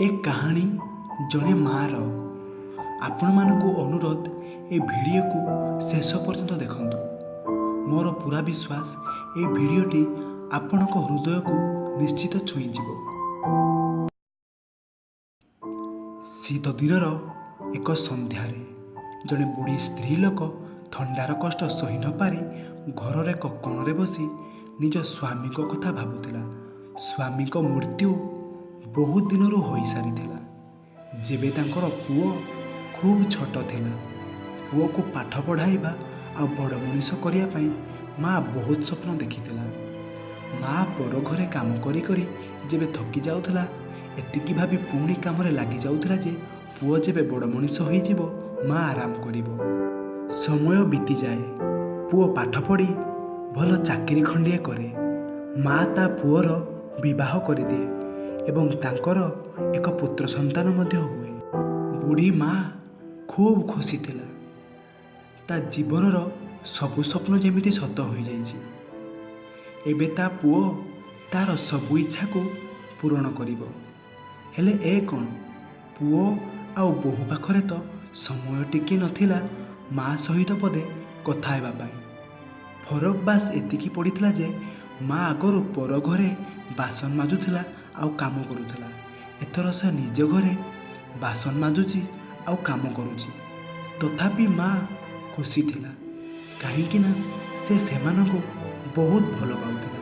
ଏ କାହାଣୀ ଜଣେ ମାଆର। ଆପଣମାନଙ୍କୁ ଅନୁରୋଧ, ଏ ଭିଡ଼ିଓକୁ ଶେଷ ପର୍ଯ୍ୟନ୍ତ ଦେଖନ୍ତୁ। ମୋର ପୂରା ବିଶ୍ୱାସ, ଏ ଭିଡ଼ିଓଟି ଆପଣଙ୍କ ହୃଦୟକୁ ନିଶ୍ଚିତ ଛୁଇଁଯିବ। ଶୀତ ଦିନର ଏକ ସନ୍ଧ୍ୟାରେ ଜଣେ ବୁଢ଼ୀ ସ୍ତ୍ରୀ ଲୋକ ଥଣ୍ଡାର କଷ୍ଟ ସହି ନପାରି ଘରର ଏକ କୋଣରେ ବସି ନିଜ ସ୍ୱାମୀଙ୍କ କଥା ଭାବୁଥିଲା। ସ୍ୱାମୀଙ୍କ ମୃତ୍ୟୁ ବହୁତ ଦିନରୁ ହୋଇସାରିଥିଲା, ଯେବେ ତାଙ୍କର ପୁଅ ଖୁବ୍ ଛୋଟ ଥିଲା। ପୁଅକୁ ପାଠ ପଢ଼ାଇବା ଆଉ ବଡ଼ ମଣିଷ କରିବା ପାଇଁ ମା ବହୁତ ସ୍ୱପ୍ନ ଦେଖିଥିଲା। ମା ପର ଘରେ କାମ କରି କରି ଯେବେ ଥକି ଯାଉଥିଲା, ଏତିକି ଭାବି ପୁଣି କାମରେ ଲାଗିଯାଉଥିଲା ଯେ ପୁଅ ଯେବେ ବଡ଼ ମଣିଷ ହୋଇଯିବ, ମା ଆରାମ କରିବ। ସମୟ ବିତିଯାଏ। ପୁଅ ପାଠ ପଢ଼ି ଭଲ ଚାକିରି ଖଣ୍ଡିଏ କରେ। ମା ତା ପୁଅର ବିବାହ କରିଦିଏ ଏବଂ ତାଙ୍କର ଏକ ପୁତ୍ର ସନ୍ତାନ ମଧ୍ୟ ହୁଏ। ବୁଢ଼ୀ ମା ଖୁବ୍ ଖୁସି ଥିଲା। ତା ଜୀବନର ସବୁ ସ୍ୱପ୍ନ ଯେମିତି ସତ ହୋଇଯାଇଛି। ଏବେ ତା ପୁଅ ତାର ସବୁ ଇଚ୍ଛାକୁ ପୂରଣ କରିବ। ହେଲେ ଏ କ'ଣ? ପୁଅ ଆଉ ବୋହୂ ପାଖରେ ତ ସମୟ ଟିକିଏ ନଥିଲା ମା ସହିତ ପଦେ କଥା ହେବା ପାଇଁ। ଫରକ ବାସ୍ ଏତିକି ପଡ଼ିଥିଲା ଯେ ମା ଆଗରୁ ପର ଘରେ ବାସନ ମାଜୁଥିଲା ଆଉ କାମ କରୁଥିଲା, ଏଥର ସେ ନିଜ ଘରେ ବାସନ ମାଜୁଛି ଆଉ କାମ କରୁଛି। ତଥାପି ମା ଖୁସି ଥିଲା, କାହିଁକି ନା ସେ ସେମାନଙ୍କୁ ବହୁତ ଭଲ ପାଉଥିଲା।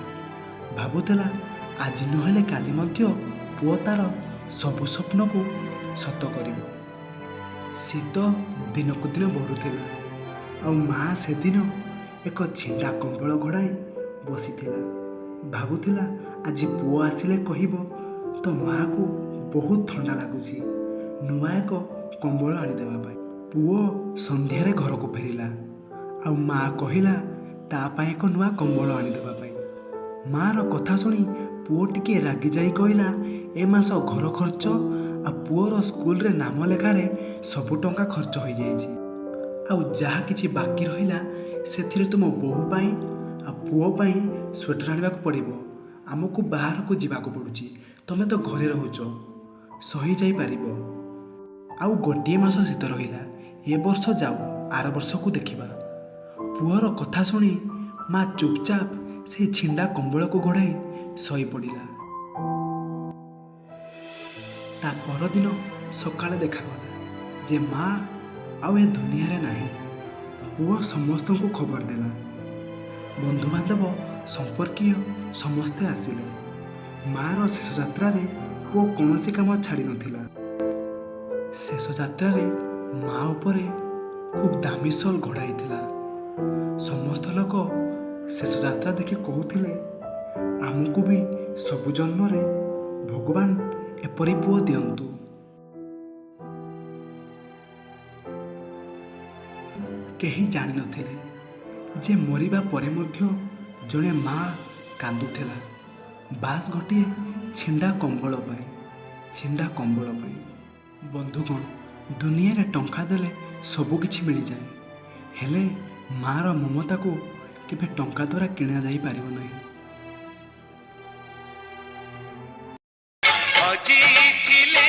ଭାବୁଥିଲା, ଆଜି ନହେଲେ କାଲି ମଧ୍ୟ ପୁଅ ତାର ସବୁ ସ୍ୱପ୍ନକୁ ସତ କରିବ। ଶୀତ ଦିନକୁ ଦିନ ବଢ଼ୁଥିଲା ଆଉ ମା ସେଦିନ ଏକ ଛିଣ୍ଡା କମ୍ବଳ ଘୋଡ଼ାଇ ବସିଥିଲା। ଭାବୁଥିଲା, ଆଜି ପୁଅ ଆସିଲେ କହିବ ତ ମାଆକୁ ବହୁତ ଥଣ୍ଡା ଲାଗୁଛି, ନୂଆ ଏକ କମ୍ବଳ ଆଣିଦେବା ପାଇଁ। ପୁଅ ସନ୍ଧ୍ୟାରେ ଘରକୁ ଫେରିଲା ଆଉ ମା କହିଲା ତା ପାଇଁ ଏକ ନୂଆ କମ୍ବଳ ଆଣିଦେବା ପାଇଁ। ମାଆର କଥା ଶୁଣି ପୁଅ ଟିକିଏ ରାଗିଯାଇ କହିଲା, ଏ ମାସ ଘର ଖର୍ଚ୍ଚ ଆଉ ପୁଅର ସ୍କୁଲରେ ନାମ ଲେଖାରେ ସବୁ ଟଙ୍କା ଖର୍ଚ୍ଚ ହୋଇଯାଇଛି। ଆଉ ଯାହା କିଛି ବାକି ରହିଲା, ସେଥିରେ ତୁମ ବୋହୂ ପାଇଁ ଆଉ ପୁଅ ପାଇଁ ସ୍ୱେଟର ଆଣିବାକୁ ପଡ଼ିବ। ଆମକୁ ବାହାରକୁ ଯିବାକୁ ପଡ଼ୁଛି, ତୁମେ ତ ଘରେ ରହୁଛ, ସହି ଯାଇପାରିବ। ଆଉ ଗୋଟିଏ ମାସ ଶୀତ ରହିଲା, ଏ ବର୍ଷ ଯାଉ, ଆର ବର୍ଷକୁ ଦେଖିବା। ପୁଅର କଥା ଶୁଣି ମା ଚୁପଚାପ ସେଇ ଛିଣ୍ଡା କମ୍ବଳକୁ ଘୋଡ଼ାଇ ଶୋଇପଡ଼ିଲା। ତା ପରଦିନ ସକାଳେ ଦେଖାଗଲା ଯେ ମା ଆଉ ଏ ଦୁନିଆରେ ନାହିଁ। ପୁଅ ସମସ୍ତଙ୍କୁ ଖବର ଦେଲା। ବନ୍ଧୁବାନ୍ଧବ, ସମ୍ପର୍କୀୟ ସମସ୍ତେ ଆସିଲେ। ମାଆର ଶେଷ ଯାତ୍ରାରେ ପୁଅ କୌଣସି କାମ ଛାଡ଼ି ନଥିଲା। ଶେଷ ଯାତ୍ରାରେ ମା ଉପରେ ଖୁବ୍ ଦାମୀ ସଲ୍ ଘୋଡ଼ାଇଥିଲା। ସମସ୍ତ ଲୋକ ଶେଷ ଯାତ୍ରା ଦେଖି କହୁଥିଲେ, ଆମକୁ ବି ସବୁ ଜନ୍ମରେ ଭଗବାନ ଏପରି ପୁଅ ଦିଅନ୍ତୁ। କେହି ଜାଣିନଥିଲେ ଯେ ମରିବା ପରେ ମଧ୍ୟ ଜଣେ ମା କାନ୍ଦୁଥିଲା, ବାସ୍ ଗୋଟିଏ ଛିଣ୍ଡା କମ୍ବଳ ପାଇଁ, ଛିଣ୍ଡା କମ୍ବଳ ପାଇଁ। ବନ୍ଧୁଗଣ, ଦୁନିଆରେ ଟଙ୍କା ଦେଲେ ସବୁ କିଛି ମିଳିଯାଏ, ହେଲେ ମାଆର ମମତାକୁ କେବେ ଟଙ୍କା ଦ୍ୱାରା କିଣାଯାଇପାରିବ ନାହିଁ। ହଜିଥିଲେ।